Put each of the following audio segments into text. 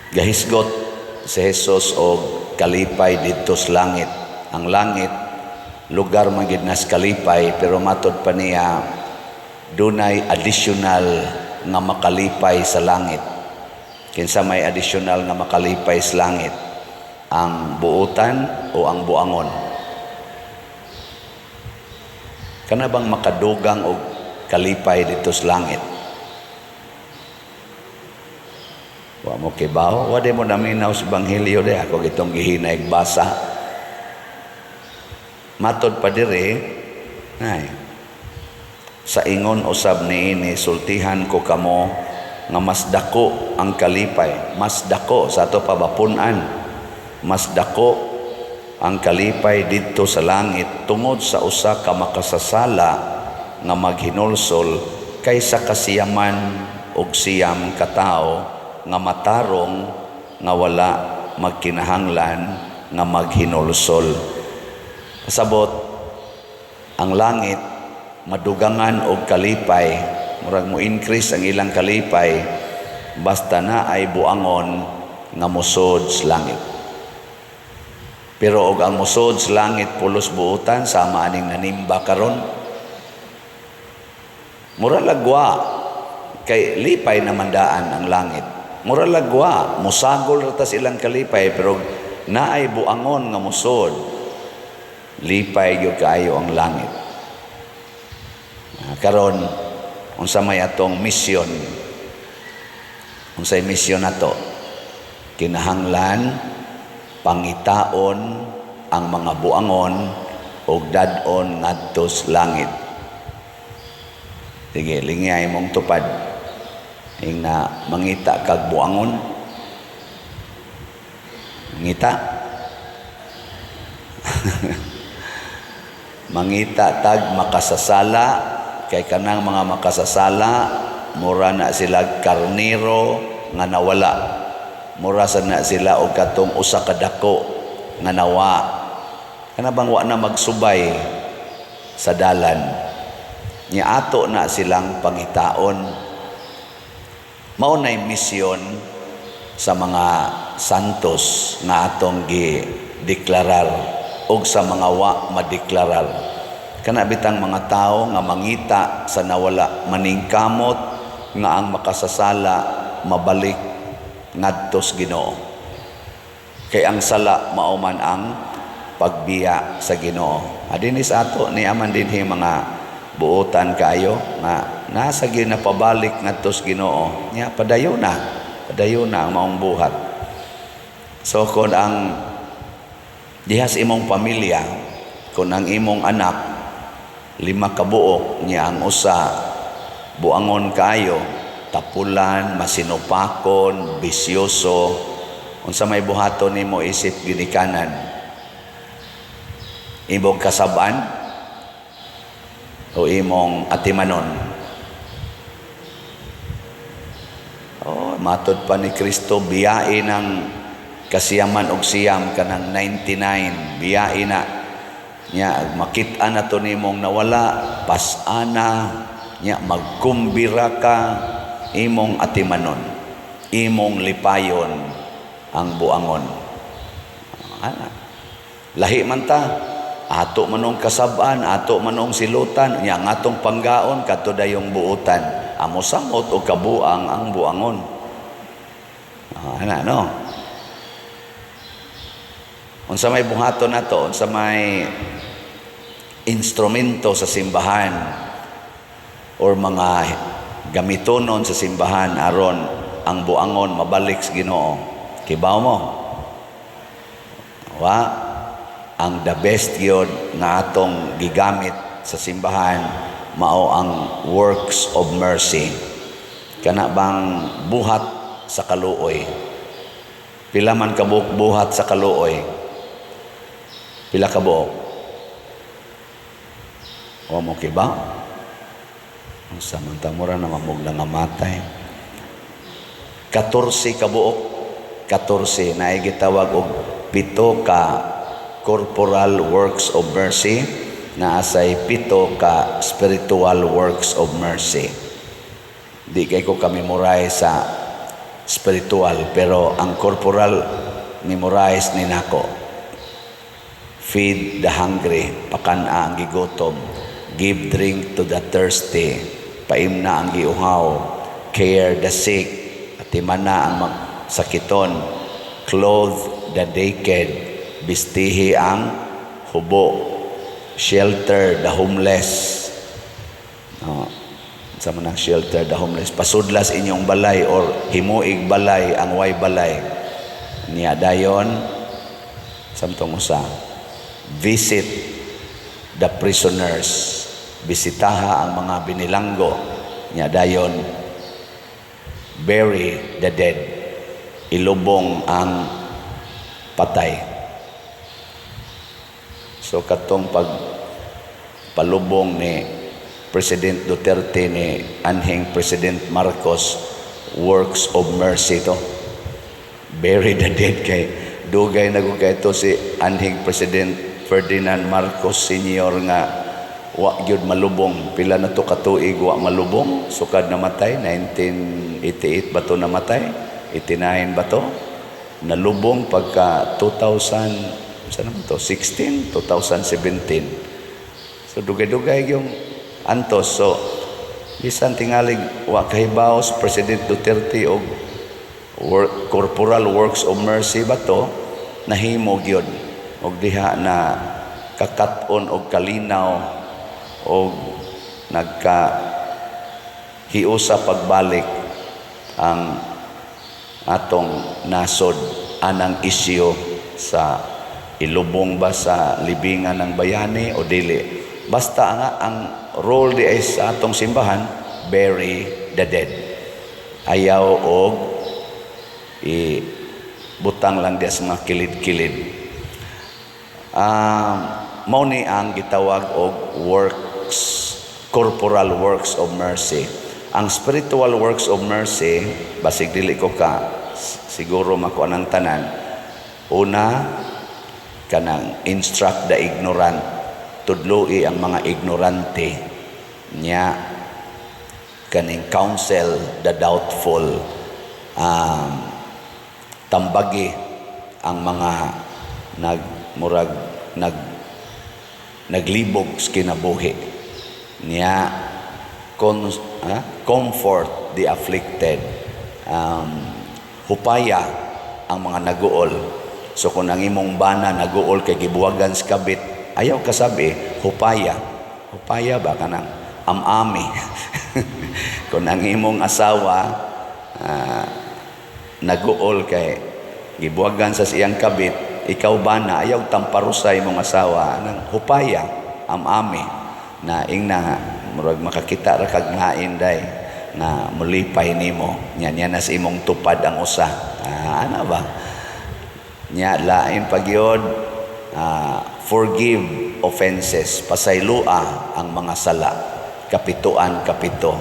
Gahisgot si Jesus og kalipay didto sa langit. Ang langit lugar man gid nas kalipay, pero matod pa niya dunay additional nga makalipay sa langit. Kinsa may additional nga makalipay sa langit? Ang buutan o ang buangon? Kana bang makadugang og kalipay didto sa langit? Wa mo kibaw, wa di mo naminaw sa ebanghelyo di ako gitong gihinay basa. Matod pa diri ay sa ingon usab niini, sultihan ko kamo nga mas dako ang kalipay, mas dako sa ato pabapun-an, mas dako ang kalipay didto sa langit tungod sa usa ka makasasala nga maghinulsol kaysa 99 ka tawo nga matarong nga wala magkinahanglan nga maghinulsol. Pasabot, ang langit madugangan og kalipay, murag mo increase ang ilang kalipay basta na ay buangon nga mosod sa langit. Pero og ang mosod sa langit pulos buutan sama aning nanimba karon, mura lagwa kay lipay naman daan ang langit. Mura lagwa, musagol ra tas ilang kalipay, pero naay buangon nga mosod, lipay gyud kaayo ang langit. Karon unsa may atong misyon? Unsay misyon nato? Kinahanglan pangitaon ang mga buangon ug dad-on ngadto sa langit. Sige, lingay mong tupad. Ing na mangita kag buangon. Mangita. Mangita tag makasasala, kay kanang mga makasasala mura na sila karniro nga nawala. Mura sa na sila og katong usa ka dako nga nawa. Kana bang wa na magsubay sa dalan. Nya ato na silang pangitaon. Mao nay misyon sa mga santos nga atong gi-deklarar og sa mga wa madeklarar. Kana bitang mga tawo nga mangita sa nawala, maningkamot nga ang makasasala mabalik ngadto sa Ginoo. Kay ang sala mao man ang pagbiya sa Ginoo. Adinis ato ni aman dinhi mga buotan kaayo nga nasa gyud na pabalik ngadto sa Ginoo. Nya padayon na, padayon na ang maong buhat. So kon ang dihas imong pamilya, kon ang imong anak 5 ka buok, nya ang usa buangon kaayo, tapulan, masinupakon, bisyoso, unsa may buhaton nimo isip ginikanan? Imong kasab-an o imong atimanon? Oh, matod pa ni Kristo, biyain ang kasiyaman og siyam kanang 99, biyain na. Nya makit-an na to nimong nawala, pas-ana, nya magkumbira ka, imong atimanon, imong lipayon ang buangon. Ana. Lahi man ta, ato manong kasab-an, ato manong silutan, nya ang atong panggaon kadto dayong buutan. Amo samot og kabuang ang buangon. Ana no. Unsa may buhaton nato, unsa may instrumento sa simbahan or mga gamitonon sa simbahan aron ang buangon mabalik sa Ginoo? Kibaw mo? Wa, ang the best gyud nga atong gigamit sa simbahan mao ang works of mercy. Kana bang buhat sa kaluoy? Pila man kabuok buhat sa kaluoy? Pila ka buok? Wa mo kibaw? Ang samantang mura na mamog na nga matay. 14 ka buok. 14 na gitawag og 7 ka corporal works of mercy, na asay 7 ka spiritual works of mercy. Di kay ko ka-memorize sa spiritual, pero ang corporal memorize ni nako. Feed the hungry, pakan-a ang gigutom. Give drink to the thirsty, paimna ang giuhaw. Care the sick, atimana ang sakiton. Clothe the naked, bistihi ang hubo. Shelter the homeless. No, sa man ang shelter the homeless? Pasudlas inyong balay or himuig balay ang way balay. Niya dayon, samtong usa, visit the prisoners, bisitaha ang mga binilanggo. Niya dayon, bury the dead, ilubong ang patay. So katong pag palubong ni President Duterte ni anhing President Marcos, works of mercy to. Bury the dead kay dugay na gud kay to si anhing President Ferdinand Marcos Sr. nga wa gyud malubong. Pila na to katuig wa malubong sukad namatay? 1988 ba to namatay? 89 ba to? Nalubong pagka 2000 sa naman to, 16, 2017. So dugay-dugay yung antos. So bisan tingalig wa kahibaw si President Duterte og work, corporal works of mercy ba to, nahimo gyud og diha na kakat-on og kalinaw og nagka hiusa pagbalik ang atong nasod anang isyu sa ilubong ba sa libingan ng bayani o dili. Basta nga ang role di ay sa atong simbahan, bury the dead. Ayaw og i butang lang di sa mga kilid-kilid. Mao ni ang gitawag og works, corporal works of mercy. Ang spiritual works of mercy, basig dili ko ka siguro makuha ng tanan. Una, kanang instruct the ignorant, tudloi ang mga ignorante. Nya kaning counsel the doubtful, tambagi ang mga nag murag naglibog sa kinabuhi. Niya comfort the afflicted, hupaya ang mga naguol. So kung ang imong bana naguol kay gibuwagan sa kabit, ayaw kasabi, hupaya. Hupaya ba, kanang amami. Kung ang imong asawa naguol kay gibuwagan sa siyang kabit, ikaw bana, ayaw tamparusa imong asawa, nang hupaya, amami na ingna murag makakita ra kag ngain day nga mulipay nimo nya niya na sa imong tupad ang usa. Ana ba nya lain pagyod, forgive offenses, pasaylua ang mga sala, kapituan kapito.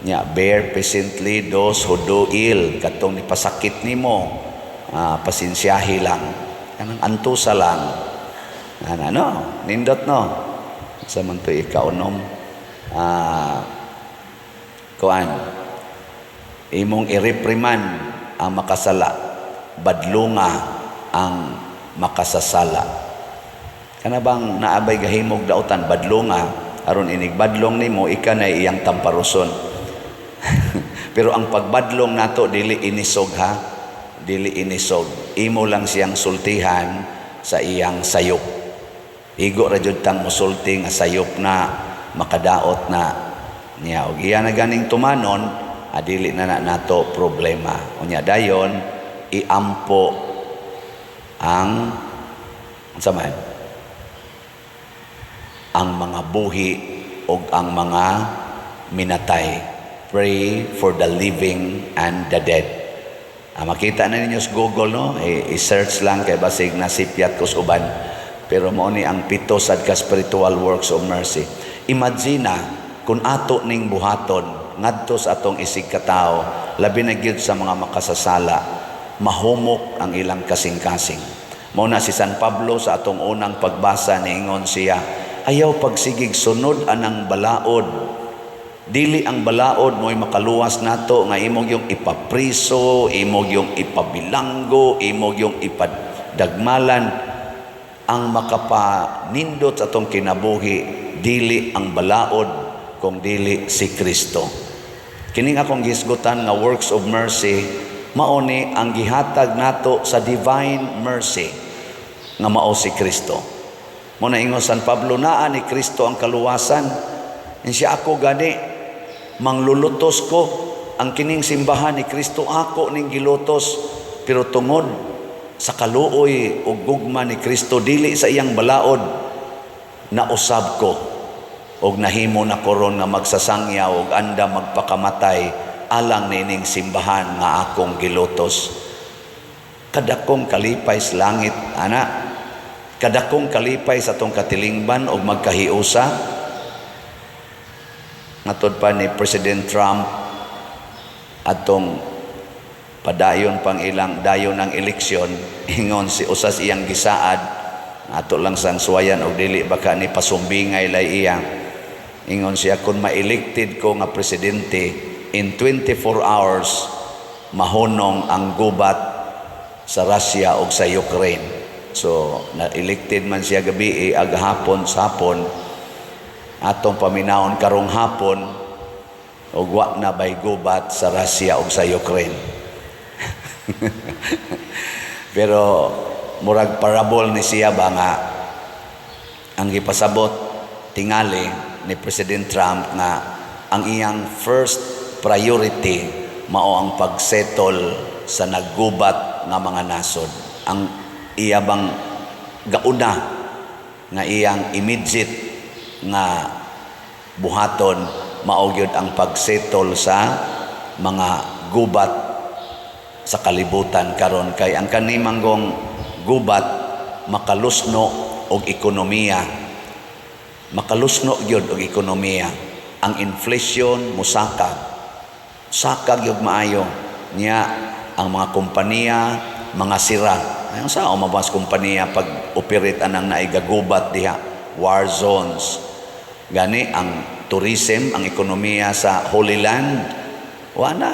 Nya bear patiently those who do ill, katong nipasakit nimo, pasensyahi lang, kanang antusa lang ana, no? Nindot, no? Sa man to ikaunom, kuan, imong i-reprimand ang makasala, badlunga ang makasasala. Kana bang naabay gahimog dautan, badlunga, aron inig badlong nimo, ika na iyang tamparuson. Pero ang pagbadlong nato dili inisog ha, dili inisog. Imo lang siyang sultihan sa iyang sayop. Igo ra jud tang musulti nga sayop na makadaot na niya og iya na ganing tumanon, adili na na nato problema. Unya dayon, iampo ang unsa man ang mga buhi og ang mga minatay. Pray for the living and the dead. Makita na ninyo sa Google, no? I-search lang kay basig nasipyat ko sa uban. Pero mao ni ang pito sad ka spiritual works of mercy. Imagine na kung ato ning buhaton ngadto sa atong isig katao, labi na gyud sa mga makasasala, mahumok ang ilang kasing-kasing. Mao na si San Pablo sa atong unang pagbasa, niingon siya, ayaw pagsigig sunod anang balaod. Dili ang balaod mo'y makaluwas nato nga imo gyung ipapriso, imo gyung ipabilanggo, imo gyung ipadagmalan. Ang makapanindot sa atong kinabuhi, dili ang balaod kung dili si Kristo. Kining akong gihisgutan nga works of mercy, mao ni ang gihatag nato sa divine mercy nga mao si Kristo. Mao na ingon San Pablo, naa ni Kristo ang kaluwasan. Siya, "Ako gani manglulutos ko, ang kining simbahan ni Kristo ako ning gilutos, pero tungod sa kaluoy ug gugma ni Kristo, dili sa iyang balaod, nausab ko og nahimo na ko ron nga magsasangyaw og andam magpakamatay alang niining simbahan nga akong gilutos." Kadakong kalipay sa langit ana, kadakong kalipay sa atong katilingban og magkahiusa. Ngatod pa ni President Trump atong padayon pang ilang dayon ng eleksyon, ingon si usas iyang gisaad, ato lang sang suwayan og dili baka ni pasumbingay lay iya. Ingon siya, "Kung ma-elected ko nga presidente, in 24 hours mahunong ang gubat sa Russia ug sa Ukraine." So na-elected man siya gabi, eh, aghapon sa hapon. Atong paminawon karong hapon ug wa na bay gubat sa Russia ug sa Ukraine. Pero murag parable ni siya ba nga ang gipasabot tingali ni President Trump nga ang iyang first priority mao ang pagsettle sa naggubat nga mga nasod. Ang iya bang gauna nga iyang immediate nga buhaton mao gyud ang pagsettle sa mga gubat sa kalibutan karon, kay ang kani manggong gubat makalusno og ekonomiya, makalusno gyud og ekonomiya. Ang inflation musaka, saka gyud maayo niya. Ang mga kompanya mga sira ayon sa umabas kompanya pag operate anang naigagubat diha, war zones. Gani ang tourism, ang ekonomiya sa Holy Land, wa na.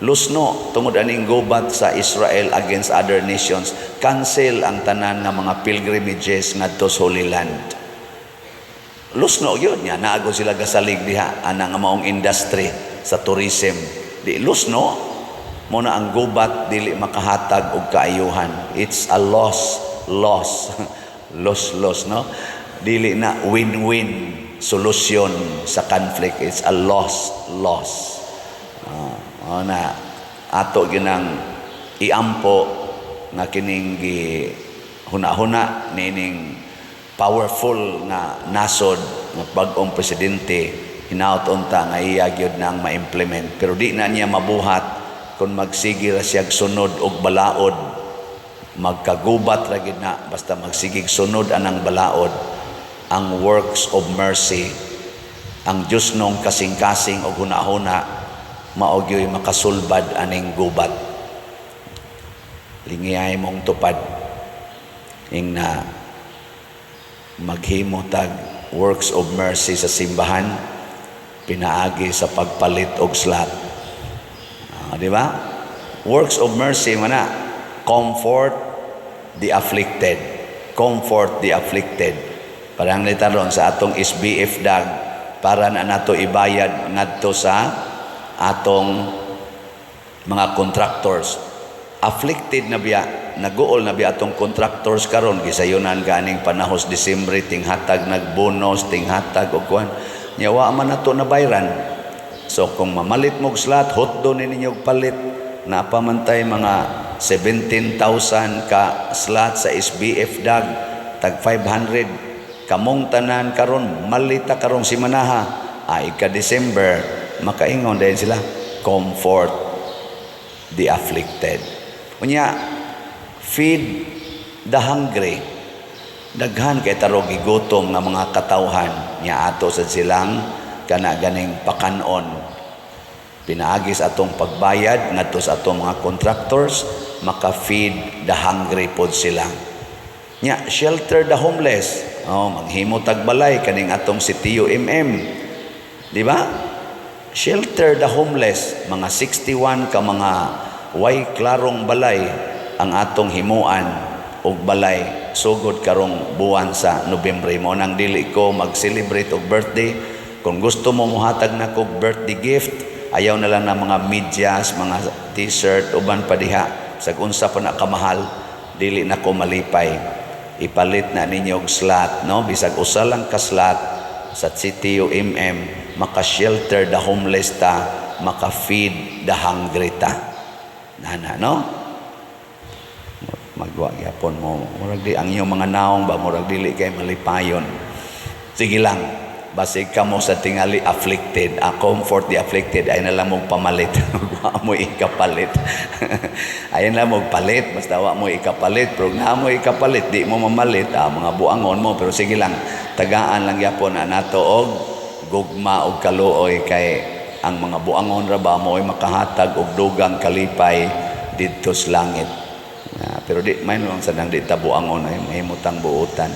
Lusno tungod aning gubat sa Israel against other nations. Cancel ang tanan nga mga pilgrimages ngadto sa Holy Land. Lusno yun niya. Naago sila gasalig diha ana nga maong industry sa tourism. Di lusno mao na ang gubat dili makahatag og kaayuhan. It's a loss, loss, loss, loss, no? Dili na win-win solution sa conflict. It's a loss, loss. Na ato ginang iampo nga kining gi huna-huna nining powerful nga nasod nga bag-ong presidente, hinaut unta nga iya gyud nang ma-implement, pero di na niya mabuhat kung magsige ra siya sunod og balaod. Magkagubat ra gyud na basta magsigig sunod anang balaod. Ang works of mercy, ang Diyos nong kasing-kasing og hunahuna, mao gyoy makasulbad aning gubat. Lingiyay mong tupad ing na maghimo tag works of mercy sa simbahan pinaagi sa pagpalit og slot. Di ba? Works of mercy man na comfort the afflicted, comfort the afflicted. Parang ron sa atong SBF dag para na nato ibayad ngadto sa atong mga contractors. Afflicted na biya, naguol na biya atong contractors karon, gisayunan ganing panahos Disyembre, tinghatag nagbonus, tinghatag og kuan. Nya wa man nato na bayran. So kung mamalit mo og slot, hotdo ni ninyo palit. Napamantay mga 17,000 ka slot sa SBF dag, tag 500 kamong tanan karon, malita karong simanaha ay ka December, makaingon din sila, comfort the afflicted. Unya, feed the hungry. Daghan kay tarog gigutom nga mga katawhan nya ato sad silang kana ganing pakanon pinaagi sa atong pagbayad ngadto sa atong mga contractors, maka-feed the hungry pod sila. Nya, shelter the homeless. Oh, manghimo tag balay kaning atong si Tio MM. Di ba? Shelter the homeless, mga 61 ka mga way klarong balay ang atong himuan og balay sugod karong buwan sa Nobyembre. Mao nang dili ko mag-celebrate og birthday. Kung gusto mo muhatag na kog birthday gift, ayaw na lang na mga medyas, mga T-shirt, uban pa diha. Sa unsa pa na kamahal, dili na ko malipay. Ipalit na ninyo og slot, no? Bisag usa lang ka slot sa CTUMM, maka-shelter the homeless ta, maka-feed the hungry ta. Nana, no? Magwa gyapon mo. Murag di ang inyong mga naong ba, murag dili kay malipayon. Sige lang. Basig kamo sa tingali afflicted, comfort the afflicted, ay na lang mo pamalit. Wa mo ikapalit. Ay na lang mo palit, basta wa mo ikapalit. Pero na mo ikapalit, di mo mamalit, mga buangon mo. Pero sige lang, tagaan lang gyapon na nato og gugma og kaluoy kay ang mga buangon ra ba mo ay makahatag og dugang kalipay didto sa langit. Pero di may lang sa nang di ta buangon ay mahimutang buutan.